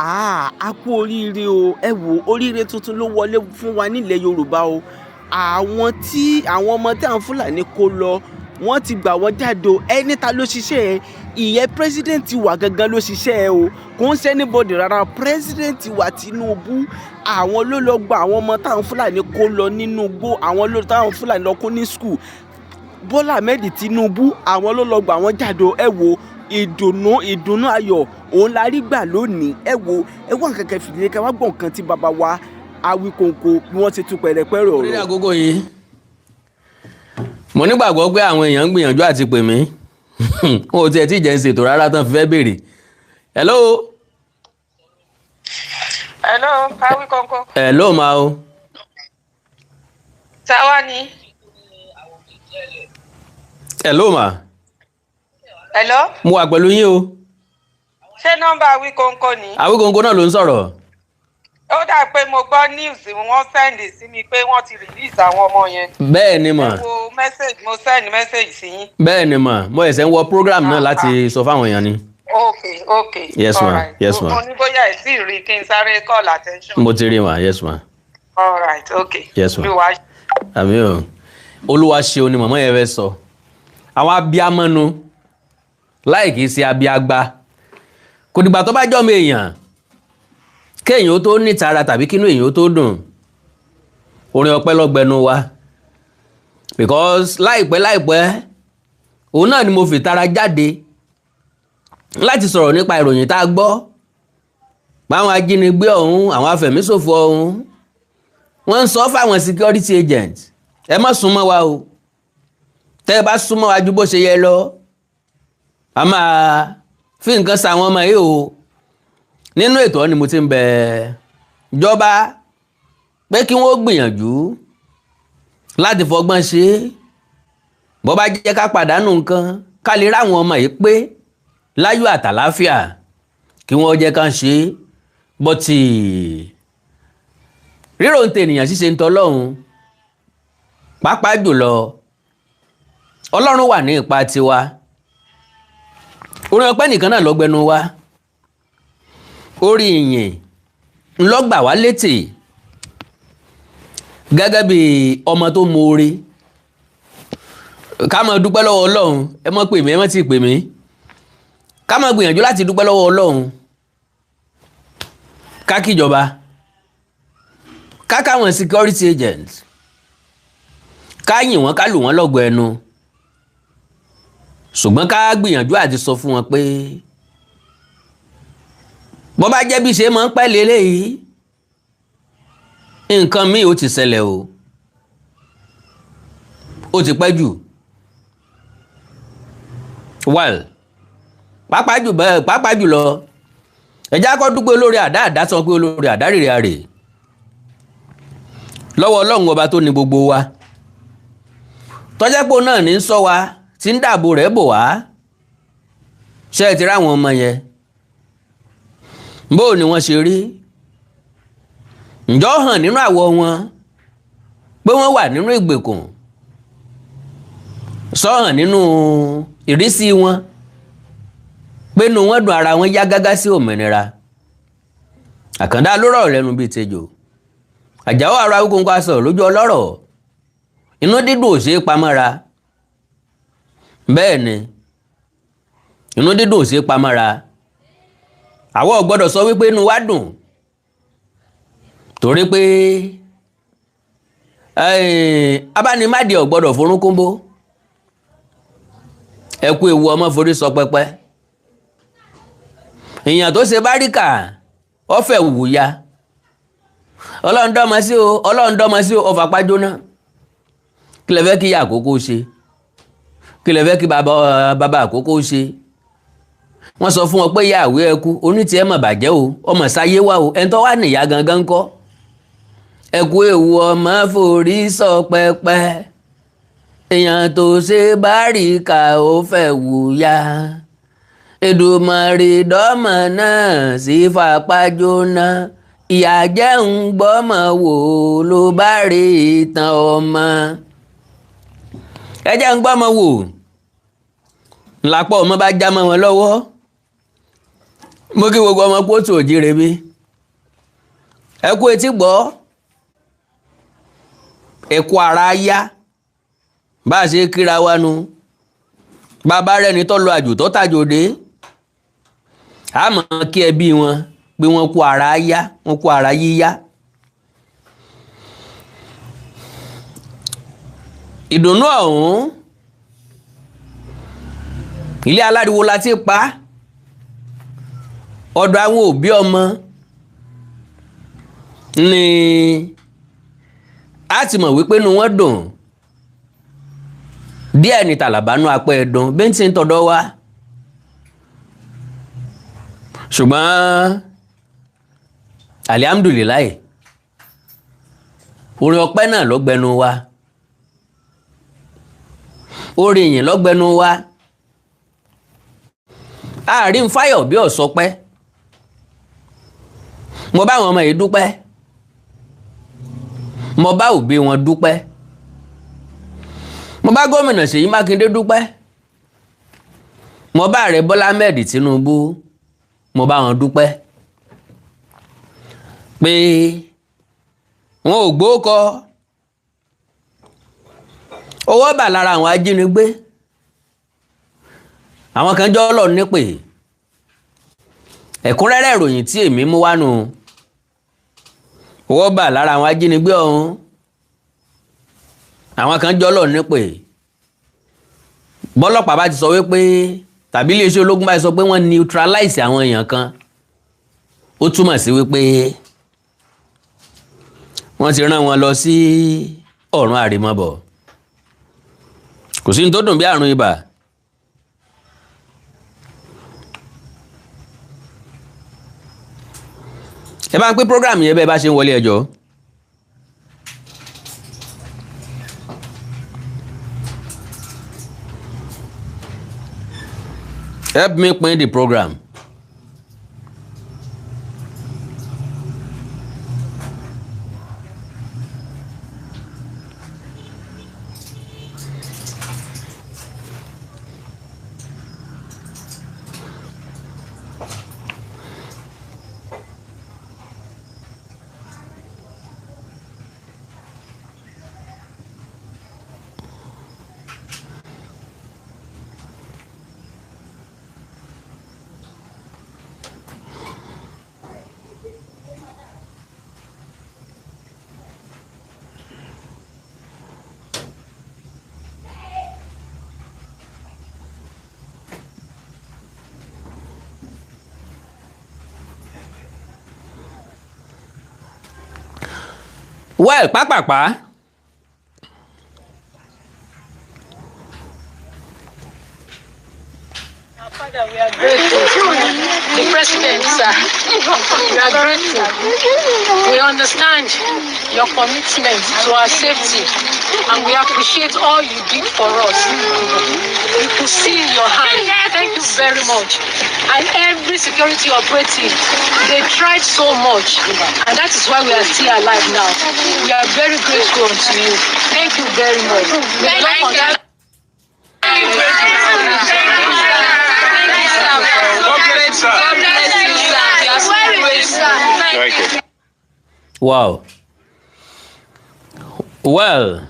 A kú oríire o. Ẹ wo, oríire tuntun ló wọlé fún wa nílẹ̀ Yorùbá o. Àwọn tí àwọn ọmọ tí àwọn Fúlàní kó lọ, wọ́n ti gbà wọ́n jáde o. Ẹni ta ló ṣiṣẹ́ ẹ? Ìyẹn president wa gangan ló ṣiṣẹ́ ẹ o. Kò ń ṣe anybody rárá. President wa Tinubu, àwọn ló lọ gba àwọn ọmọ táwọn Fúlàní kó lọ nínú igbó, àwọn ló táwọn Fúlàní lọ kó ní school. Bọ́lá Ahmed Tinubu, àwọn ló lọ gbà wọ́n jáde o. Ẹ wo, ìdùnnú, ìdùnnú ayọ̀ òun la rí gbà lónìí. Ẹ wo, ẹ wá nǹkan kan fìdílé ká wá gbọ́ nǹkan tí bàbá wa Awíkonko bí wọ́n ti tú pẹ̀rẹ̀pẹ̀rẹ̀ Orí ọ̀rọ̀. Àkókò yìí, mo nígbàgbọ́ pé àwọn èèyàn ń gbìyànjú àti pè mí. Wọn ò tiẹ̀ tí ì jẹ́ ń ṣètò rárá tán fi fẹ́ béèrè. Hello. Hello, Awíkonko. Hello ma o. Táwa ni. Hello ma. Hello. Mo wà pẹ̀lú yín o. Ṣé nọ́mbà Awíkonko ni? Awíkonko náà ló ń sọ̀rọ̀. Ó dà pé mo gbọ́ news wọ́n send sí mi pé wọ́n ti release àwọn ọmọ yẹn. Bẹ́ẹ̀ ni mà. Ẹ wo message, mo send message sí yín. Bẹ́ẹ̀ ni mà, mo ẹ̀sẹ̀ ń wọ program náà láti sọ fáwọn èèyàn ni. Ok. Yes, ma. All right. Yes, ma. Mo ní bóyá ẹ̀ tí ì rí kí n sáré call attention. Mo ti rí ma, yes ma. All right, ok. Yes, ma. Olúwa. Àmín o. Olúwa ṣeun ni màmá yẹn fẹ́ sọ. Àwọn abiyamọ́nu láì kìí ṣe abiagba. Kò dìgbà tó bá jọ́mọ èèyàn kéèyàn ó tó nítara tàbí kínú èèyàn ó tó dùn. Orin ọpẹ́ lọ́gbẹnu wa, because láìpẹ́ láìpẹ́ òun náà ni mo fi tara jáde láti sọ̀rọ̀ nípa ìròyìn tá a gbọ́ báwọn ajínigbé ọ̀hún, àwọn afẹ̀míṣòfò ọ̀hún, wọ́n ń sọ fáwọn security agents, ẹ má súnmọ́ wa o, tẹ́ ẹ bá súnmọ́ wa ju bó ṣe yẹ lọ, a máa fi nǹkan sa àwọn ọmọ yìí o. Nínú ètò ni mo ti ń bẹ ìjọba pé kí wọ́n gbìyànjú láti fọgbọ́n ṣe é, bó bá jẹ́ ká pàdánù nǹkan, ká lè ráwọn ọmọ yìí pé láyọ̀ àtàláfíà, kí wọ́n jẹ́ ká ṣe é. Bọ́tì rírò ń tènìyàn, ṣíṣe ń tọ́lọ́hún. Pàápàá jùlọ, Ọlọ́run wà ní ipa tiwa. Orin ọpẹ́ nìkan náà lọ́gbẹ́nu wa, orí ìyìn ńlọ́gbà wá létè gẹ́gẹ́ bí ọmọ tó moore, ká máa dúpẹ́ lọ́wọ́ Ọlọ́run. Ẹ má pè mí, ẹ má tí ì pè mí. Ká máa gbìyànjú láti dúpẹ́ lọ́wọ́ Ọlọ́run, ká kíjọba, ká káwọn security agents, ká yìn wọ́n, ká lù wọ́n lọ́gọ ẹnu, ṣùgbọ́n ká gbìyànjú àti sọ fún wọn pé bó bá jẹ́ bí ṣe máa ń pẹ́ lélẹ́yìí, nǹkan míì ó ti ṣẹlẹ̀ o, ó ti pẹ́ jù. Well, pàápàá jù bẹ́ẹ̀, pàápàá jùlọ, ẹ̀já kọ́ dúpẹ́ olórí àdá àdá sọ pé olórí àdá rèrè àrè lọ́wọ́ Ọlọ́run Ọba tó ní gbogbo wa, tọ́jẹ́pọ̀ náà ní sọ wa tí ń dààbò rẹ̀ bò wá. Ṣé ẹ ti ráwọn ọmọ yẹn? Bó ni wọ́n ṣe rí? Ǹjọ́ hàn nínú àwọ̀ wọn pé wọ́n wà nínú ìgbèkùn? Sọ hàn nínú ìrísí wọn pé inú wọn dùn, ara wọn yá gágá sí òmìnira? Àkàndá ló rọ̀ lẹ́nu bíi tejò. Àjàó àrò Awíkonko aṣọ lójú ọlọ́rọ̀, inú dídùn ò ṣeé pamọ́ra. Bẹ́ẹ̀ ni, inú dídùn ò ṣeé pamọ́ra. Àwọn ò gbọ́dọ̀ sọ wípé inú wa dùn, torí pé abánimádìí ò gbọ́dọ̀ forúnkúnbó. Ẹ kú ewu ọmọ forí sọ pẹpẹ. Èèyàn tó ṣe báríkà ọ̀fẹ́ wùyà, Ọlọ́run dọ́mọ sí o, Ọlọ́run dọ́mọ sí o, ọfà pàjóná. Kí lẹ fẹ́ kí ìyá àkókò ṣe? Kí lẹ fẹ́ kí bàbá bàbá àkókò ṣe? Wọ́n sọ fún ọ pé ìyá àwé ẹkú onítìẹ́ mọ̀ bàjẹ́ o, ọmọ sáyé wá o. Ẹni tó wà níyà gangan kọ́. Ẹkú ewu ọmọ forí sọ pẹpẹ. Èèyàn tó ṣe báríkà ó fẹ́ wùyà, Èdùmàrè dọ́mọ náà sí fapá jóná. Ìyá jẹ́ ń gbọ́mọ wò ló bá rí ìtàn ọmọ. Ẹ jẹ́ ń gbọ́mọ wò ńlápọ̀ ọmọ bá já mọ́ wọn lọ́wọ́. Mo kí gbogbo ọmọ kóòtù òjíire bí, ẹ kú etí gbọ́, ẹ kú ara yá. Bá a ṣe kíra wa nu, bàbá rẹni tó lọ àjò tó tàjò dé, a mọ̀ kí ẹbí wọn pé wọ́n kú ara yá, wọ́n kú ara yíyá. Ìdùnnú ọ̀hún, ilé aláriwo la ti pa á, ọ̀dọ̀ àwọn òbí ọmọ ni a ti mọ̀ wípé inú wọn dùn díẹ̀ ní tàlàbánú apẹ́ ẹ̀dùn bẹ́ńtì ń tọ̀dọ̀ wa, ṣùgbọ́n alihamudulilayi, orin ọpẹ́ náà ló gbẹnu wa, orin ìyìn ló gbẹnu wa. Àárín fáyọ̀ bí ọ̀sọ́pẹ́, mo bá àwọn ọmọ yìí dúpẹ́, mo bá òbí wọn dúpẹ́, mo bá gómìnà Ṣèyí Mákindé dúpẹ́, mo bá ààrẹ Bọ́lá Ahmed Tinubu, mo bá wọn dúpẹ́ pé wọn ò gbókọ owó bà lára àwọn ajínigbé. Àwọn kan jọ́ lọ nípè. Ẹ̀kúnrẹ́rẹ́ ìròyìn tí èmi mú wá nù, owó bà lára àwọn ajínigbé ọ̀hún, àwọn kan jọ́ lọ nípè. Bọ́lọ́pàá bá ti sọ wípé tàbí iléeṣẹ́ ológun bá ti sọ pé wọ́n neutralize àwọn èèyàn kan, ó túmọ̀ sí wípé wọ́n ti rán wọn lọ sí ọ̀run àrèmabọ̀. Kò sí ní tó dùn bí àrùn ibà. Ẹ bá ń pín program yẹn bẹ́ẹ̀ bá ṣe ń wọlé ẹjọ́. Help me pín the program. Well, pápápá, Father, we are grateful. The President, sir, we are grateful. We understand your commitment to our safety and we appreciate all you did for us. We could see your hand. Thank you very much. And every security operative, they tried so much. And that is why we are still alive now. We are very grateful to you. Thank you very much. May God continue. God bless you, sir. God bless you, sir. We are so grateful. Thank you. Wow. Well,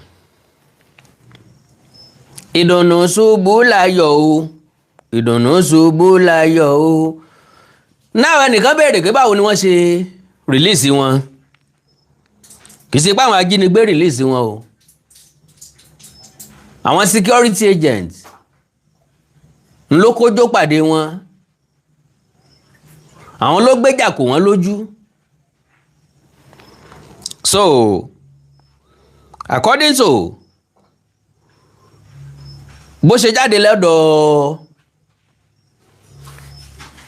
ìdùnnú ṣubú láyọ̀ o, ìdùnnú ṣubú láyọ̀ o. Náà ẹnìkan béèrè pé báwo ni wọ́n ṣe release wọn. Kì í ṣe pé àwọn ajínigbé release wọn o, àwọn security agents ló kójó pàdé wọn, àwọn ló gbéjà kò wọ́n lójú. So according to bó ṣe jáde lọ́dọ̀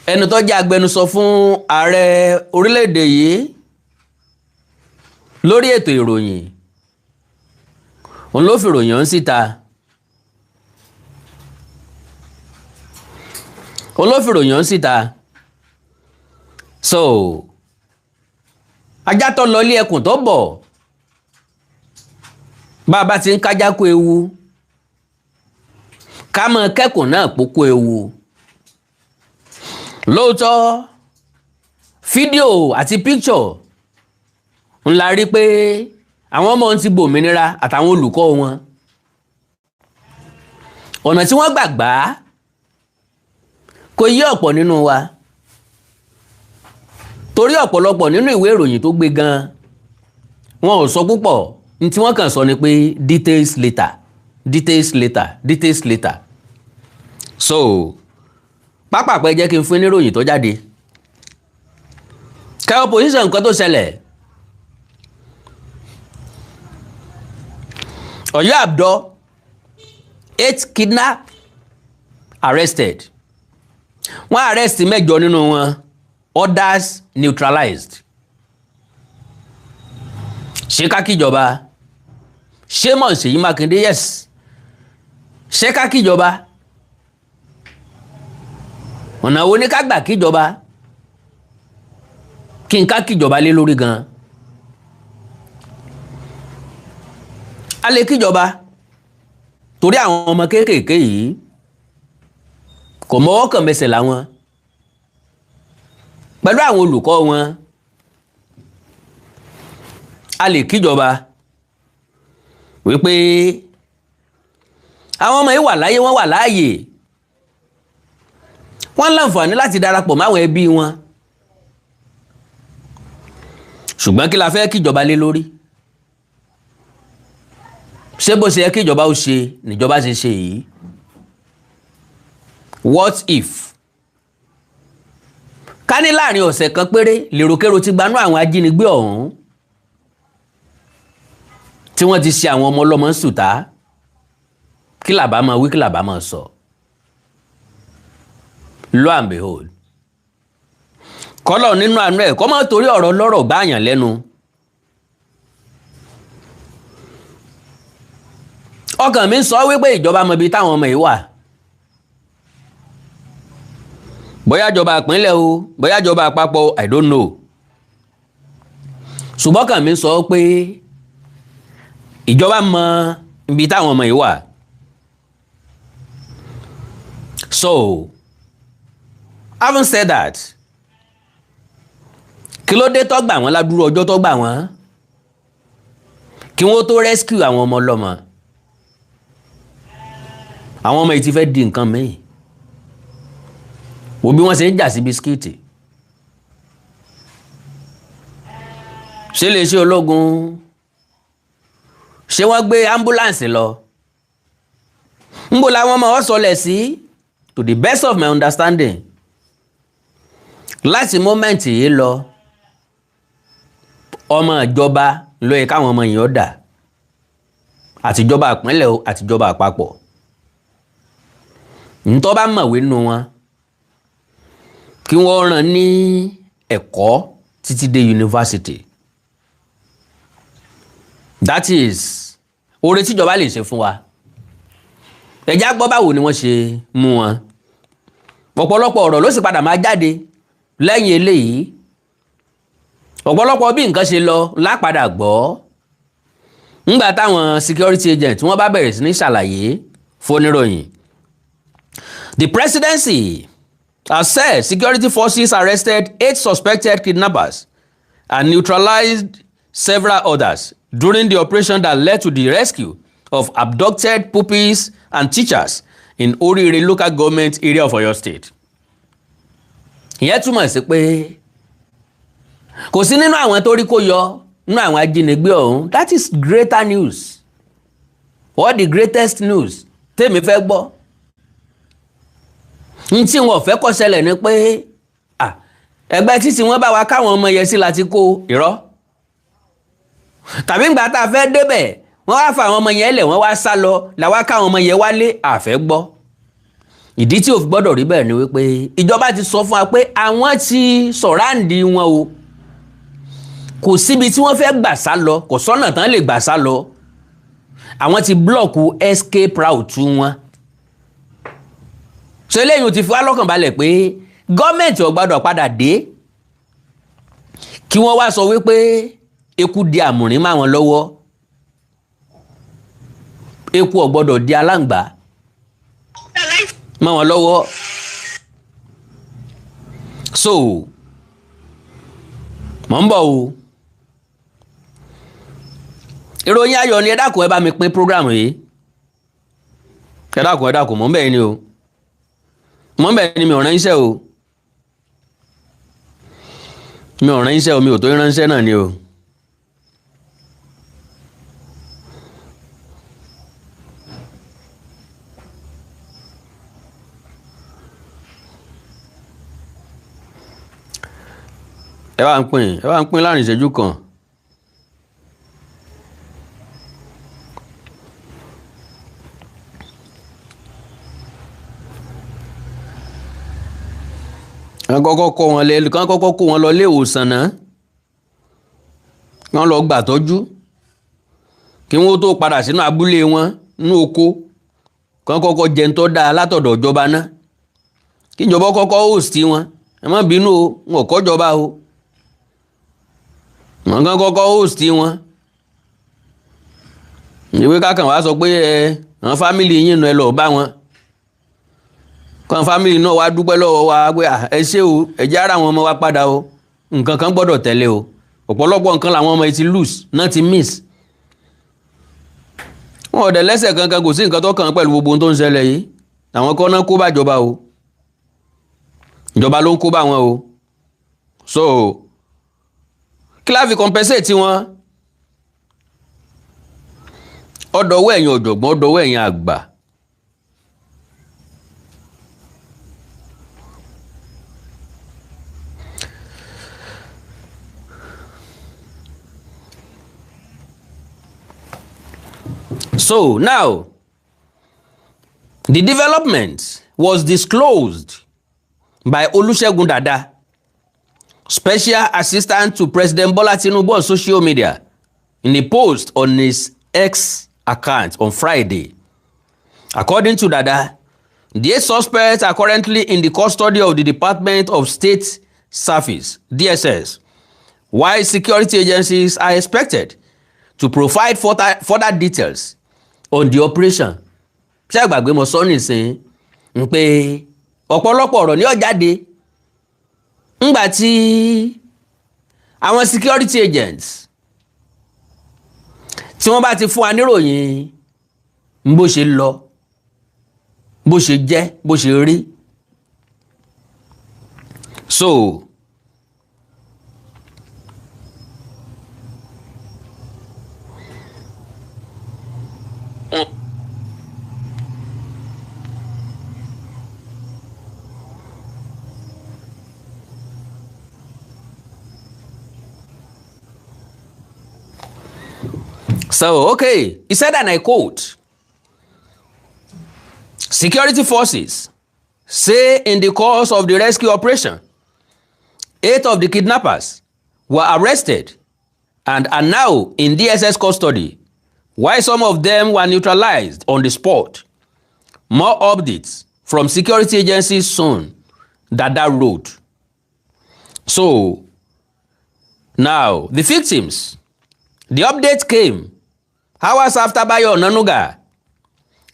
ẹni tó jẹ́ agbẹnusọ fún ààrẹ orílẹ̀-èdè yìí lórí ètò ìròyìn, òun ló fi ìròyìn ọ̀hún síta, òun ló fi ìròyìn ọ̀hún síta. So ajá tó lọ ilé ẹkùn tó bọ̀, bá a bá ti ń kájá kó ewu, ká mọ kẹ́kùn náà pókó ewu lóòótọ́. Fídíò àti picture ńlá rí pé àwọn ọmọ ti gbòmìnira àtàwọn olùkọ́ wọn. Ọ̀nà tí wọ́n gbàgbá kò yí ọ̀pọ̀ nínú wa, torí ọ̀pọ̀lọpọ̀ nínú ìwé ìròyìn tó gbé gan, wọn ò sọ púpọ̀. Ní tí wọ́n kàn sọ ni pé details later, details later, details later. So pápápẹ́, jẹ́ kí n fún níròyìn tó jáde kẹ́ opposition nǹkan tó ṣẹlẹ̀. Ọ̀yọ́ abductor, eight kidnap arrested. Wọ́n arrest mẹ́jọ nínú wọn, others neutralized. Ṣé ká kíjọba? Ṣé mọ̀ Ṣèyí Mákindé? Yes, ṣé ká kíjọba? Ọ̀nà wo ní ká gbà kíjọba? Kí n ká kíjọba lé lórí gan? A lè kíjọba torí àwọn ọmọ kéékèèké yìí kò mọ́wọ́ kàn mẹsẹ̀ làwọn pẹ̀lú àwọn olùkọ́ wọn. A lè kíjọba wípé àwọn ọmọ yìí wà láyé, wọ́n wà láàyè, wọ́n láǹfààní láti darapọ̀ máwọn ẹbí wọn. Ṣùgbọ́n kí la fẹ́ kíjọba lé lórí? Ṣé bó ṣe yẹ kíjọba ó ṣe níjọba ṣe ṣe yìí? What if ká ní láàrin ọ̀sẹ̀ kan péré lèròkèrò ti gbanú àwọn ajínigbé ọ̀hún tí wọ́n ti ṣe àwọn ọmọ ọlọ́mọ ń sùtá? Kí làbá máa wí? Kí làbá máa sọ? Lo and behold, kọ́lọ̀ nínú àánú ẹ̀ kọ́ máa torí ọ̀rọ̀ lọ́rọ̀ gbáàyàn lẹ́nu. Ọkàn mi ń sọ wípé ìjọba mọ ibi táwọn ọmọ yìí wà, bóyá ìjọba ìpínlẹ̀ o, bóyá ìjọba àpapọ̀, I don't know. Ṣùgbọ́n ọkàn mi ń sọ pé ìjọba mọ ibi táwọn ọmọ yìí wà. So having said that, kí ló dé tó gbà wọ́n ládùúrú ọjọ́ tó gbà wọ́n kí wọ́n tó rescue àwọn ọmọ ọlọ́mọ? Àwọn ọmọ yìí ti fẹ́ di nǹkan míì. Wo bí wọ́n ṣe ń jà sí bisikíìtì. Ṣé lè ṣe ológun? Ṣé wọ́n gbé ambulance lọ? Ńbo làwọn ọmọ wọn sọlẹ̀ sí? To the best of my understanding, láti moment yìí lọ, ọmọ ìjọba ló yẹ káwọn ọmọ yìí ó dà, àtijọba ìpínlẹ̀ o, àtijọba àpapọ̀. Ntọ́ bá mọ̀wé nù wọn, kí wọ́n rán ní ẹ̀kọ́ títí dé yunifásitì. That is oore tíjọba lè ṣe fún wa. Ẹ̀já gbọ́ báwo ni wọ́n ṣe mú wọn. Ọ̀pọ̀lọpọ̀ ọ̀rọ̀ ló sì padà máa jáde lẹ́yìn eléyìí. Ọ̀pọ̀lọpọ̀ bí nǹkan ṣe lọ lápadà gbọ́ ńgbà táwọn security agent wọ́n bá bẹ̀rẹ̀ sí ní ṣàlàyé fóníròyìn. The presidency has said security forces arrested eight suspected kidnappers and neutralized several others during the operation that led to the rescue of abducted pupils and teachers in Oriire Local Government Area of Oyo State. Ìyẹn túmọ̀ sí pé kò sí nínú àwọn tó rí kó yọ nínú àwọn ajínigbé ọ̀hún. That is greater news or the greatest news tèmi fẹ́ gbọ́. N tí wọn ò fẹ́ kó ṣẹlẹ̀ ni pé ẹgbẹ́ títí wọn bá wa káwọn ọmọ yẹn sí láti kó irọ́, tàbí ńgbà tá a fẹ́ débẹ̀, wọ́n wá fa àwọn ọmọ yẹn lẹ̀, wọ́n wá sá lọ, làwa káwọn ọmọ yẹn wálé. Àfẹ́ gbọ́. Ìdí tí ò fi gbọ́dọ̀ rí bẹ́ẹ̀ ni wípé ìjọba ti sọ fún wa pé àwọn ti surround wọn o. Kò síbi tí wọ́n fẹ́ gbà sá lọ, kò sọ́nà tán lè gbà sá lọ. Àwọn ti block escape route wọn. So eléyìí ti fi wá lọ́kàn balẹ̀ pé gọ́ọ̀mẹ̀ntì ò gbọ́dọ̀ padà dé kí wọ́n wá sọ wípé eku di àmùrín má wọn lọ́wọ́, eku ò gbọ́dọ̀ di aláǹgbá mọ́ wọn lọ́wọ́. So Mọ̀ ń bọ̀ o. Ìròyìn ayọ̀ ni. Ẹ dákun, ẹ bá mi pín program yìí. Ẹ dákun, ẹ dákun. Mọ̀ ń bẹ̀ ni o, mọ̀ ń bẹ̀ ni. Mi ò ránṣẹ́ o, mi ò ránṣẹ́ o, mi ò tó ránṣẹ́ náà ni o. Ẹ bá ń pín, ẹ bá ń pín láàrin ìṣẹ́jú kan. Kán kọ́kọ́ kó wọn lé, kán kọ́kọ́ kó wọn lọ ilé ìwòsàn náà, kán lọ gbà tọ́jú kí wọ́n tó padà sínú abúlé wọn nínú oko. Kán kọ́kọ́ jẹun tó dáa látọ̀dọ̀ ìjọba náà, kí ìjọba kọ́kọ́ host wọn. Ẹ má bínú o, wọn ò kọ́jọba o. Wọn kán kọ́kọ́ host wọn. Ìwé kákan wàá sọ pé ẹ àwọn family yín nu, ẹ lọ́ọ́ bá wọn kan, family náà wá dúpẹ́ lọ́wọ́ wa pé ẹ ṣé o, ẹ jẹ́ ara àwọn ọmọ wa padà o. Nǹkan kan gbọ́dọ̀ tẹ̀lé o. Ọ̀pọ̀lọpọ̀ nǹkan làwọn ọmọ yìí ti lose náà, ti miss. Wọn ò dẹ̀ lẹ́sẹ̀ kankan, kò sí nǹkan tó kàn án pẹ̀lú gbogbo ohun tó ń ṣẹlẹ̀ yìí. Àwọn kan náà kó bá ìjọba o, ìjọba ló ń kó bá wọn o. So kí la fi compensate wọn? Ọ̀dọ̀wọ́ ẹ̀yin ọ̀jọ̀gbọ́n, ọ̀dọ̀wọ́ ẹ̀yin àgbà. So now, the development was disclosed by Olusegun Dada, special assistant to President Bola Tinubu on social media, in a post on his X account on Friday. According to Dada, the eight suspects are currently in the custody of the Department of State Service, DSS, while security agencies are expected to provide further details on the operation. Ṣé àgbàgbé mo sọ nìsín ń pé ọ̀pọ̀lọpọ̀ ọ̀rọ̀ ní ó jáde ńgbà tí àwọn security agents tí wọ́n bá ti fún wa níròyìn bó ṣe lọ, bó ṣe jẹ́, bó ṣe rí. So okay, he said, and I quote, "Security forces say in the course of the rescue operation, eight of the kidnappers were arrested and are now in DSS custody, while some of them were neutralized on the spot. More updates from security agencies soon," Dada wrote. So, now, the victims. The update came hours after Bayo Onanuga,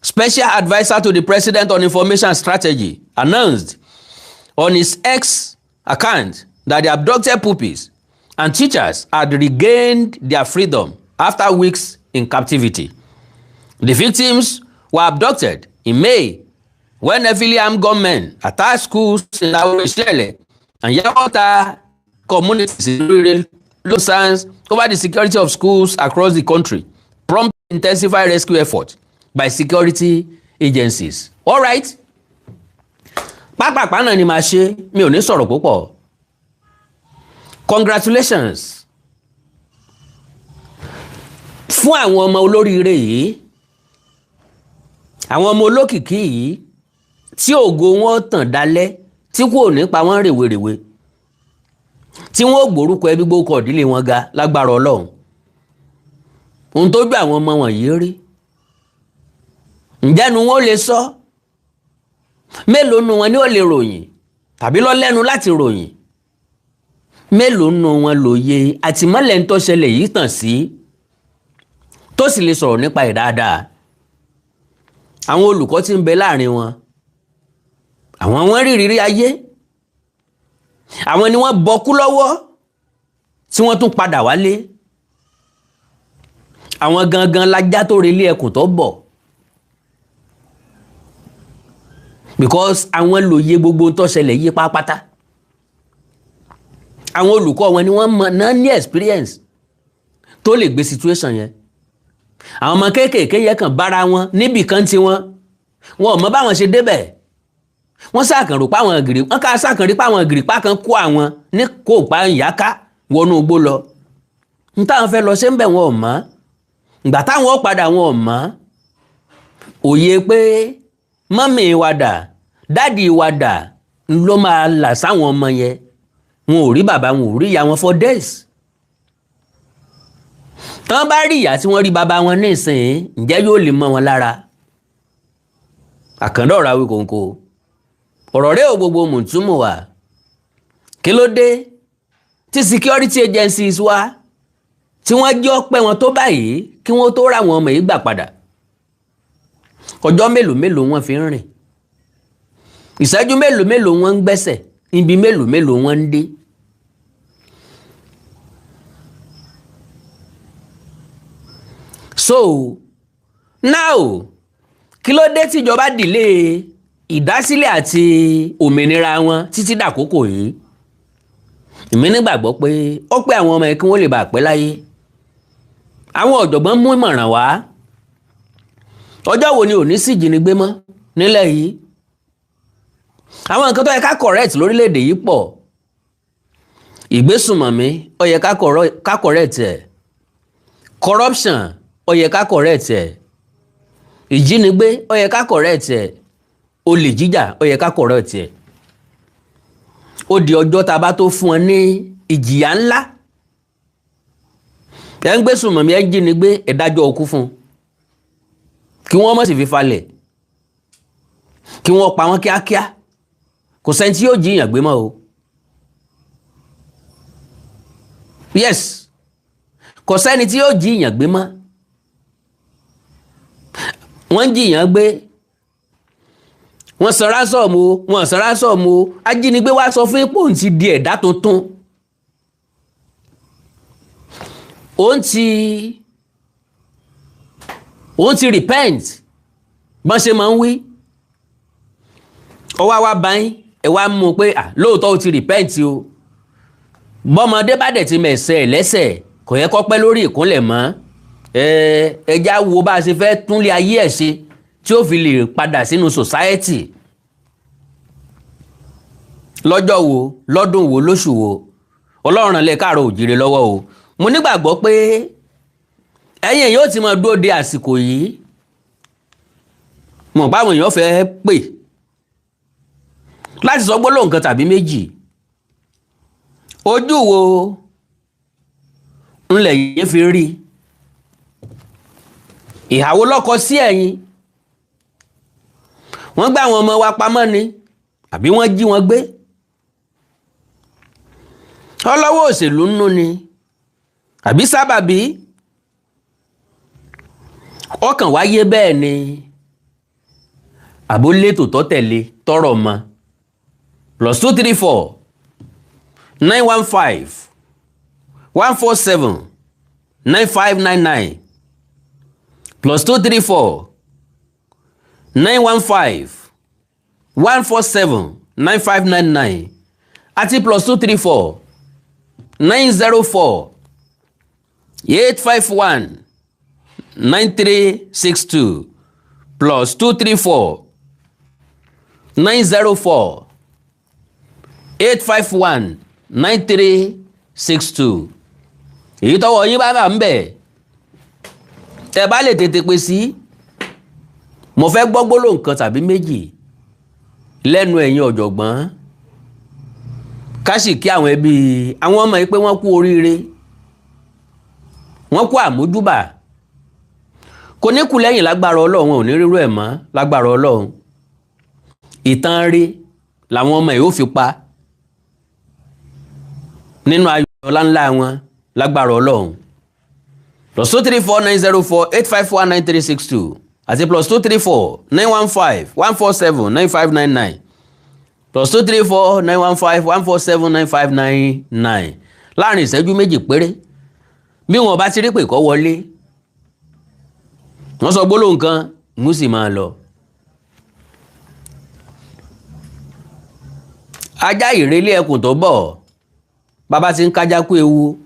special advisor to the president on information strategy, announced on his X account that the abducted pupils and teachers had regained their freedom after weeks in captivity. The victims were abducted in May when heavily armed gunmen attacked schools in Awosele and Yawota communities in rural concerns over the security of schools across the country, prompting intensified rescue effort by security agencies. All right. Pápápá náà ni màá ṣe, mi ò ní sọ̀rọ̀ púpọ̀. Congratulations fún àwọn ọmọ olóríire yìí, àwọn ọmọ olókìkí yìí tí ògo wọn tàn dálẹ́, tí kò ní pa wọ́n rèwerèwe, tí wọ́n ò gbórúkọ ẹbí, gbókọ̀ ìdílé wọn ga lágbára Ọlọ́run. Ohun tó gbé àwọn ọmọ wọ̀nyí rí, ǹjẹ́ nu wọn ó lè sọ? Mélòó nu wọn ni ó lè ròyìn tàbí lọ lẹ́nu láti ròyìn? Mélòó nu wọn lòye àtìmọ́lẹ̀ ń tó ṣẹlẹ̀ yìí tàn sí tó sì lè sọ̀rọ̀ nípa ẹ̀ dáadáa? Àwọn olùkọ́ tí ń bẹ láàrin wọn, àwọn wọn rí ìrírí ayé, àwọn ni wọ́n bọkú lọ́wọ́. Tí wọ́n tún padà wálé, àwọn gangan lajá tó relé ẹkùn tó bọ̀, because àwọn lòye gbogbo tó ṣẹlẹ̀ yí pátápátá. Àwọn olùkọ́ wọn ni wọ́n mọ̀ náà ní experience tó lè gbé situation yẹn. Àwọn ọmọ kéékèèké yẹn kàn bára wọn níbì kan tí wọn wọn ò mọ báwọn ṣe débẹ̀. Wọ́n ṣàkànrò páwọn gìrì, wọ́n ká ṣàkànrí páwọn gìrìpá kan kó àwọn ní kó pa ìyáká wọnú igbó lọ. N táwọn fẹ́ lọ ṣe ń bẹ̀, wọn ò mọ̀. Ìgbà táwọn ó padà, wọn ò mọ̀. Òye pé mummy wa dà, daddy wa dà ló máa là sáwọn ọmọ yẹn. Wọn ò rí bàbá, wọn ò rí ìyá wọn for days. Tán bá rí ìyá tí wọ́n rí bàbá wọn nísìnyí, ǹjẹ́ yóò lè mọ́ wọn lára? Àkàndá ọ̀rọ̀ Awíkonko, ọ̀rọ̀ rẹ̀ ò gbogbo mùtúmù wà. Kí ló dé tí security agencies wa tí wọ́n jẹ́ ọpẹ́ wọn tó báyìí kí wọ́n tó ra àwọn ọmọ yìí gbà padà? Ọjọ́ mélòó mélòó wọ́n fi ń rìn? Ìṣẹ́jú mélòó mélòó wọ́n ń gbẹ́sẹ̀? Ibi mélòó mélòó wọ́n ń dé? So now, kí ló dé tíjọba delay ìdásílẹ̀ àti òmìnira wọn títí dàkókò yìí? Èmi nígbàgbọ́ pé ó pé àwọn ọmọ yẹn kí wọ́n lè bá pẹ́ láyé. Àwọn ọ̀jọ̀gbọ́n mú ìmọ̀ràn wá. Ọjọ́ wo ni ò ní sí ìjínigbé mọ́ nílẹ̀ yìí? Àwọn nǹkan tó yẹ ká correct lórílẹ̀‐èdè yìí pọ̀. Ìgbésùnmọ̀mí, ó yẹ ká correct ẹ̀. Corruption, ó yẹ ká correct ẹ̀. Ìjínigbé, ó yẹ ká correct ẹ̀. Olè jíjà, ó yẹ ká correct ẹ̀. Ó di ọjọ́ tá a bá tó fún ọ ní ìjìyà ńlá. Ẹ ń gbésùnmọ̀mí, ẹ ń jínigbé, ẹ dájọ́ ọkú fún un, kí wọ́n má sì fi falẹ̀, kí wọ́n pa wọ́n kíákíá. Kò sẹ́ni tí yóò jíyàn gbé mọ́ o. Yes, kò sẹ́ni tí yóò jíyàn gbé mọ́. Wọ́n ń jíyàn gbé, wọ́n san ransom o, wọ́n san ransom o. Ajínigbé wá sọ fún ipò òun ti di ẹ̀dá tuntun, òun ti repent. Bọ́n ṣe máa ń wí, ọwọ́ wa báyìí, ẹ wá mú un pé à lóòótọ́ ó ti repent o. Bọ́mọdé bá dẹ̀ ti mẹ̀sẹ̀ lẹ́sẹ̀, kò yẹ kó pẹ́ lórí ìkúnlẹ̀ mọ́. Ẹ ẹ já wo bá a ṣe fẹ́ túnlé ayé ẹ̀ ṣe tí ó fi lè padà sínú society. Lọ́jọ́ wo, lọ́dún wo, lóṣù wo? Ọlọ́run lè káàárọ̀ òjìrè lọ́wọ́ o. Mo nígbàgbọ́ pé ẹ̀yin èèyàn ó ti máa dúró de àsìkò yìí. Mọ̀ báwọn èèyàn fẹ́ pè láti sọ gbólóhùn kan tàbí méjì. Ojú wo ńlẹ̀ yìí fi rí? Ìhàwó lọ́kọ sí ẹ̀yìn? Wọ́n gbá àwọn ọmọ wa pamọ́ ni àbí wọ́n jí wọn gbé? Ọlọ́wọ́ òṣèlú nínú ni àbí sábàbí ọkàn wáyé bẹ́ẹ̀ ni, àbólétò tó tẹ̀lé tọrọ mọ́? +234 915 147 9599, +234 915 147 9599 àti +234 904 851 9362, +234 904 851 9362. Èyí tọwọ́ yín bá bá ń bẹ̀, tẹ́ bá lè tètè pè sí, mo fẹ́ gbọ́ gbólóhùn kan tàbí méjì lẹ́nu ẹ̀yin ọ̀jọ̀gbọ́n, ká sì kí àwọn ẹbí àwọn ọmọ yìí pé wọ́n kú oríire, wọ́n kú àmójúbà. Kò ní kú lẹ́yìn lágbára Ọlọ́run, ò ní rírú ẹ̀ mọ́ lágbára Ọlọ́run. Ìtàn rí làwọn ọmọ yìí ó fi pa nínú ayọ̀ ọlá ńlá wọn lágbára Ọlọ́run. +234 904 851 9362 àti +234 915 147 9599, +234 915 147 9599. Láàrin ìṣẹ́jú 2 péré, bí wọn bá ti rí pé kọ́ wọlé, wọ́n sọ gbólóhùn kan, ń sì máa lọ. Ajá ìrẹ́lẹ̀ ẹkùn tó bọ̀, bàbá ti ń kájá kú ewu,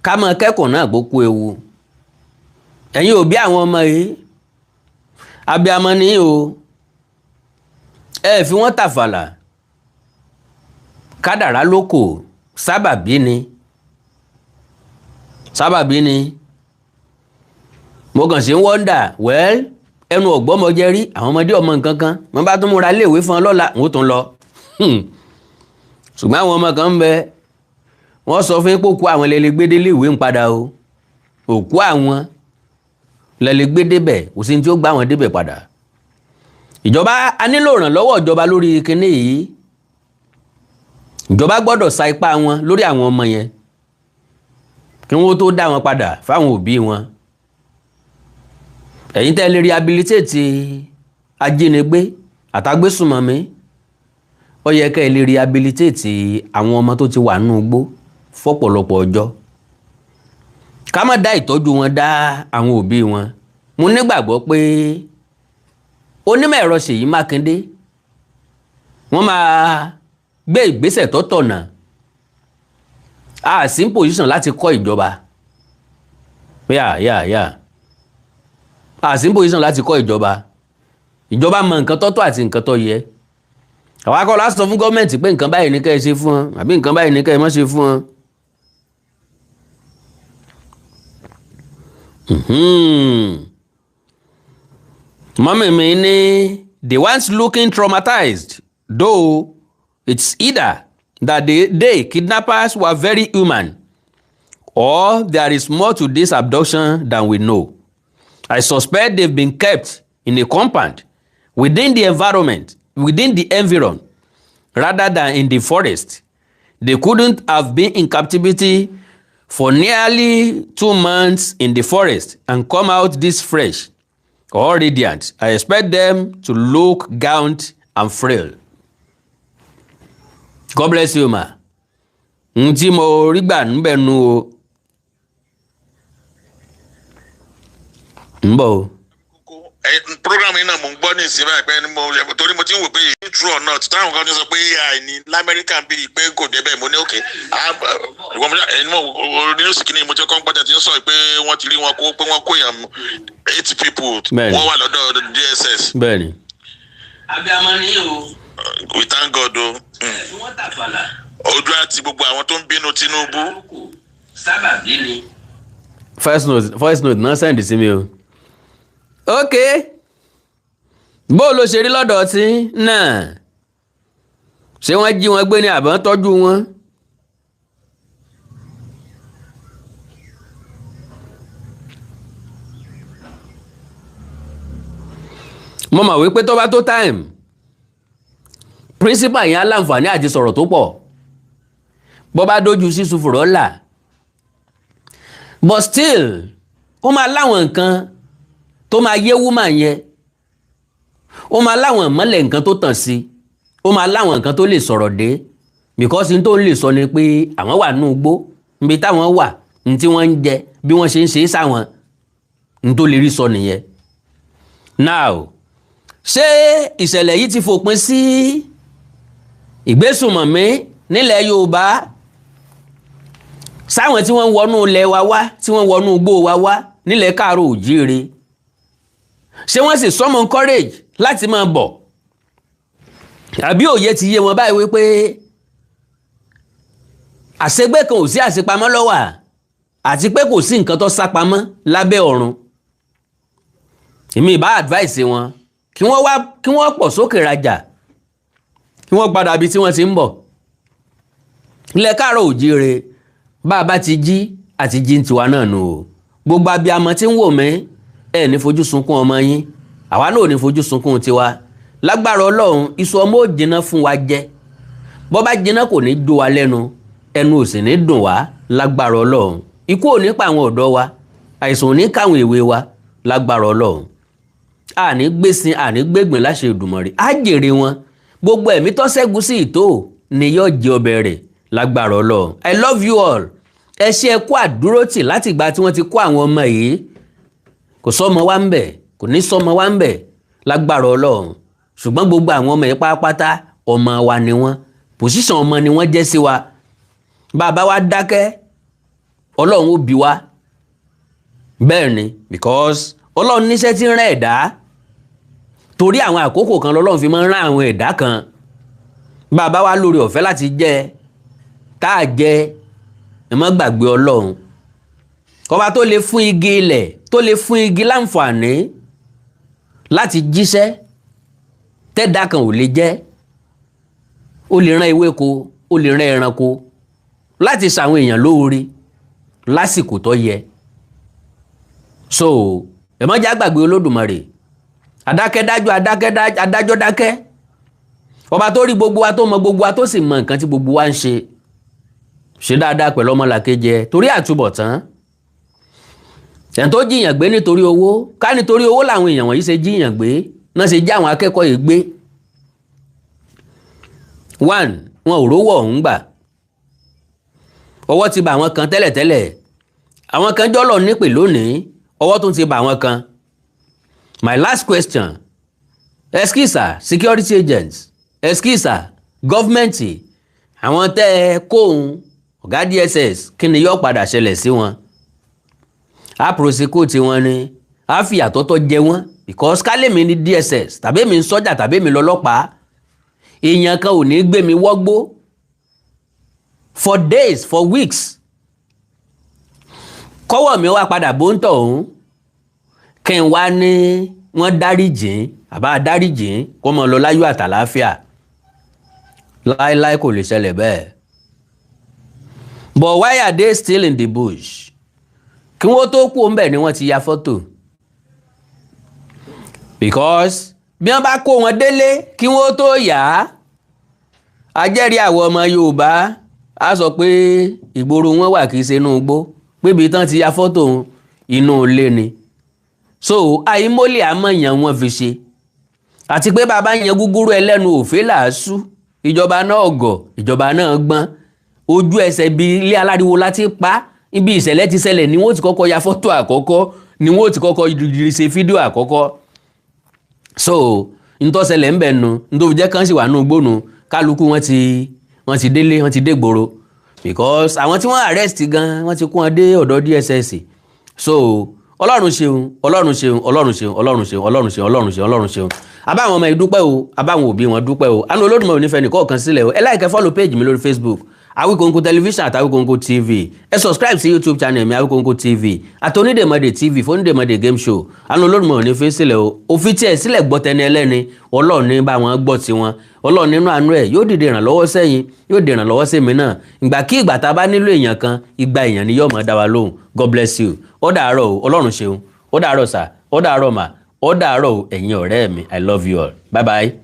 ká mọ kẹ́kọ̀ọ́ náà gbó kú ewu. Ẹ̀yin òbí àwọn ọmọ yìí, abiyamọ ni o, ẹ fi wọ́n tàfàlà. Kádàrá ló kò, sábàbí ni, sábàbí ni. Mo kàn sí ń wọ́ndà. Well, ẹnu ọ̀gbọ́mọjẹ rí àwọn ọmọdé ọmọ nǹkan kan, wọ́n bá tún múra léèwé fún ọ lọ́la, wọ́n tún lọ. Ṣùgbọ́n àwọn ọmọ kan ń bẹ, wọ́n sọ fún pé òkú àwọn lẹ́lẹ́gbẹ́dé léèwé ń padà o, òkú àwọn lẹ́lẹ́gbẹ́dé bẹ̀, kò sí ní tí ó gbá wọn débẹ̀ padà. Ìjọba, a nílò ìrànlọ́wọ́ ìjọba lórí kinní yìí. Ìjọba gbọ́dọ̀ sa ipá wọn lórí àwọn ọmọ yẹn kí wọ́n tó dá wọn padà fáwọn òbí wọn. Ẹ̀yin tẹ́ lè rehabilitate ajínigbé àtàgbésùmọ̀mí, ó yẹ kẹ́ ẹ lè rehabilitate àwọn ọmọ tó ti wà nínú igbó fọ́pọ̀lọpọ̀ ọjọ́, ká má dá ìtọ́jú wọn dá àwọn òbí wọn. Mo nígbàgbọ́ pé onímọ̀ ẹ̀rọ Ṣèyí Mákindé, wọ́n máa gbé ìgbésẹ̀ tó tọ̀nà. A sì ń position láti kọ́ ìjọba. Yà, a sì ń position láti kọ́ ìjọba. Ìjọba mọ nǹkan tọ́tọ́ àti nǹkan tó yẹ. Àwa kọ́ la sọ fún gọ́ọ̀mẹ̀ntì pé nǹkan báyìí ní kẹ́ ẹ ṣe fún wọn àbí nǹkan báyìí ní kẹ́ ẹ má ṣe fún wọn. Mummy mi ní the ones looking traumatized, though, it's either that they kidnappers were very human or there is more to this abduction than we know. I suspect they've been kept in a compound within the environment, within the environ, rather than in the forest. They couldn't have been in captivity for nearly 2 months in the forest and come out this fresh or radiant. I expect them to look gaunt and frail. God bless you, ma. N tí mo rí gbà níbẹ̀ nu o. Ń bọ̀ o. Program yìí náà mò ń gbọ́ ní ìsìn báyìí pé ni mo torí mo ti ń wò pé true or not, táwọn kan ti sọ pé AI ní lamẹ́ríkà ń bí i pé kò débẹ̀. Mo ní òkè ìwọ mo ẹni mo nínú sìkìní mo ti kọ́ ń gbọ́dọ̀ ti ń sọ pé wọ́n ti rí wọn kó, pé wọ́n kó èèyàn 80 people. Wọ́n wà lọ́dọ̀ DSS. Bẹ́ẹ̀ni. Abiyamọ ni o. We thank God o. Wọ́n tàfàlà. Ojú àti gbogbo àwọn tó ń bínú Tinubu. Sábàbí ni. First note, voice note náà send sí mi o. Ok, bó ló ṣe rí lọ́dọ̀ tí náà? Ṣé wọ́n jí wọn gbé ní àbọ̀ ń tọ́jú wọn? Mo mọ̀ wípé tó bá tó time, principal yẹn á láǹfààní àti sọ̀rọ̀ tó pọ̀ bó bá dójú sísun fùrọ̀ là, but still ó máa láwọn nǹkan tó máa yé woman yẹn, ó máa láwọn ìmọ́lẹ̀ nǹkan tó tàn sí, ó máa láwọn nǹkan tó lè sọ̀rọ̀ dé, because n tó lè sọ ni pé àwọn wà nínú igbó, níbi táwọn wà, ní tí wọ́n ń jẹ, bí wọ́n ṣe ń ṣe é sáwọn, n tó lè rí sọ nìyẹn. Now, ṣé ìṣẹ̀lẹ̀ yìí ti fòpin sí ìgbésùnmọ̀mí nílẹ̀ Yorùbá, sáwọn tí wọ́n ń wọnú ilẹ̀ wa wá, tí wọ́n ń wọnú igbó wa wá nílẹ̀ káàró òjíire, ṣé wọ́n sì summon courage láti máa bọ̀, àbí òye ti yé wọn báyìí wípé àṣegbé kan ò sí, àṣepamọ́ lọ́wà, àti pé kò sí nǹkan tó sápamọ́ lábẹ́ ọ̀run? Èmi ìbá advice wọn kí wọ́n wá, kí wọ́n pọ̀ sókè rajà, kí wọ́n padà bí tí wọ́n ti ń bọ̀. Ilẹ̀ káàárọ̀ òjíire, bá a bá ti jí àti jí ń tiwa náà nù o. Gbogbo abiyamọ tí ń wò mí, ẹ ní fojú sunkún ọmọ yín, àwa náà ò ní fojú sunkún tiwa lágbára Ọlọ́run. Iṣu ọmọ ò jiná fún wa jẹ, bọ́ bá jiná kò ní jó wa lẹ́nu, ẹnu ò sì ní dùn wá lágbára Ọlọ́run. Ikú ò ní pa àwọn ọ̀dọ́ wa, àìsàn ò ní káwọn èwe wa lágbára Ọlọ́run. Àní gbèsìn, àní gbégbìn láṣẹ Èdùmàrè, á jèrè wọn. Gbogbo ẹ̀mí tó ṣẹ́gun sí ìtò ni yóò jẹ ọbẹ̀ rẹ̀. Lágbára Ọlọ́run. I love you all. Ẹ ṣe, ẹ kú àdúrótì láti ìgbà tí wọ́n ti kó àwọn ọmọ yìí. Kò sọ́mọ wa ń bẹ̀, kò ní sọ́mọ wa ń bẹ̀ lágbára Ọlọ́run. Ṣùgbọ́n gbogbo àwọn ọmọ yìí pátápátá, ọmọ wa ni wọ́n, position ọmọ ni wọ́n jẹ́ sí wa. Bàbá wa dákẹ́, Ọlọ́run ó bí wa. Bẹ́ẹ̀ ni, because Ọlọ́run níṣẹ́ tí ń rán ẹ̀dá, torí àwọn àkókò kan lọ́lọ́run fi máa ń rán àwọn ẹ̀dá kan. Bàbá wa lórí ọ̀fẹ́ láti jẹ tá a jẹ, ẹ má gbàgbé Ọlọ́run, ọba tó lè fún igi ilẹ̀, tó lè fún igi láǹfààní láti jíṣẹ́ tẹ́dá kan ò lè jẹ́. Ó lè rán ewéko, ó lè rán ẹranko láti ṣàwọn èèyàn lóore lásìkò tó yẹ. So ẹ má já gbàgbé Olódùmarè, adákẹ́dájọ́, adákẹ́dájọ́, adájọ́ dákẹ́, ọba tó rí gbogbo wa, tó mọ gbogbo wa, tó sì mọ nǹkan tí gbogbo wa ń ṣe. Ṣe dáadáa pẹ̀lú ọmọlàkejì ẹ torí àtúbọ̀tán. Ẹ̀ tó jiyàn gbé nítorí owó, ká nítorí owó làwọn èèyàn wọ̀nyí ṣe jiyàn gbé náà, ṣe já àwọn akẹ́kọ̀ọ́ yìí gbé. One, wọn ò rówó ọ̀hún gbà. Ọwọ́ ti bà àwọn kan tẹ́lẹ̀tẹ́lẹ̀, àwọn kan jọ́lọ̀ nípè lónìí, ọwọ́ tún ti bà àwọn kan. My last question: excuse, security agents, excuse, government, àwọn tẹ́ ẹ kóhun, ọ̀gá DSS, kí ni yóò padà ṣẹlẹ̀ sí wọn? Á prosecute wọn ni, á fi àtọ́tọ́ jẹ wọ́n, because kálẹ̀mí ní DSS tàbí mi ń sọ́jà tàbí mi lọ́lọ́pàá, èèyàn kan ò ní gbé mi wọ́gbó for days, for weeks, kọ́wọ́ mi wá padà bó ń tọ̀ ọ̀hún, kí n wá ní wọ́n dáríjìn àbá dáríjìn kó mọ lọ láyọ̀ àtàláfíà. Láéláé, kò lè ṣẹlẹ̀ bẹ́ẹ̀. But why are they still in the bush? Kí wọ́n tó kú ńbẹ̀ ni wọ́n ti ya fọ́tò, because bí wọ́n bá kó wọn délé kí wọ́n tó yà á, ajẹ́rìí àwọn ọmọ Yorùbá á sọ pé ìgboro wọn wà, kì í ṣe inú igbó, pébi tán ti ya fọ́tò inú ilé ni. So àìmọ́lẹ̀ àmọ̀yàn wọn fi ṣe, àti pé bàbá yẹn gúgúrú ẹlẹ́nu òfé làásù. Ìjọba náà gọ̀, ìjọba náà gbọ́n. Ojú ẹsẹ̀ bíi ilé aláriwo láti pa, ibi ìṣẹ̀lẹ̀ ti ṣẹlẹ̀ ni wọ́n ti kọ́kọ́ ya fọ́tò àkọ́kọ́, ni wọ́n ti kọ́kọ́ ṣe fídíò àkọ́kọ́. So ntọ́sẹ̀lẹ̀ ń bẹ̀ nu, ntòfi jẹ́ kán sì wà nù gbónu. Kálukú wọ́n ti délé, wọ́n ti dé gbòòrò, because àwọn tí wọ́n arrest gan, wọ́n ti kó wọn dé ọ̀dọ̀ DSS. So Ọlọ́run ṣeun, Ọlọ́run ṣeun, Ọlọ́run ṣeun, Ọlọ́run ṣeun, Ọlọ́run ṣeun, Ọlọ́run ṣeun, Ọlọ́run ṣeun. Abáwọn ọmọ yìí dúpẹ́ o, abáwọn òbí wọn dúpẹ́ o. Àánú Olódùmarè ò ní fẹ́ nìkọ̀ọ̀kan sílẹ̀ o. Ẹ like, follow page mi lórí Facebook, Awikonko Television àti Awikonko TV. Ẹ subscribe sí YouTube channel mi, Awikonko TV àti Onídèmọdè TV fún Onídèmọdè game show. Àánú Olódùmarè ò ní fi sílẹ̀ o. Òfin tí ẹ sílẹ̀ gbọ́ tẹni ẹlẹ́ni, Ọlọ́run ní bá wọn gbọ́ tiwọn. Ọlọ́run nínú àánú ẹ̀ yóò dìde ìrànlọ́wọ́ sẹ́yìn, yóò dìde ìrànlọ́wọ́ sí mi náà. Ìgbà kí ìgbà tá a bá nílò èèyàn kan, ìgbà èèyàn ni yóò máa dá wa lóhùn. God bless you. Ó dàárọ̀ o. Ọlọ́run ṣeun. Ó dàárọ̀ sà, ó dàárọ̀ mà, ó dàárọ̀ o, ẹ̀yin ọ̀rẹ́ mi. I love you all. Bye bye.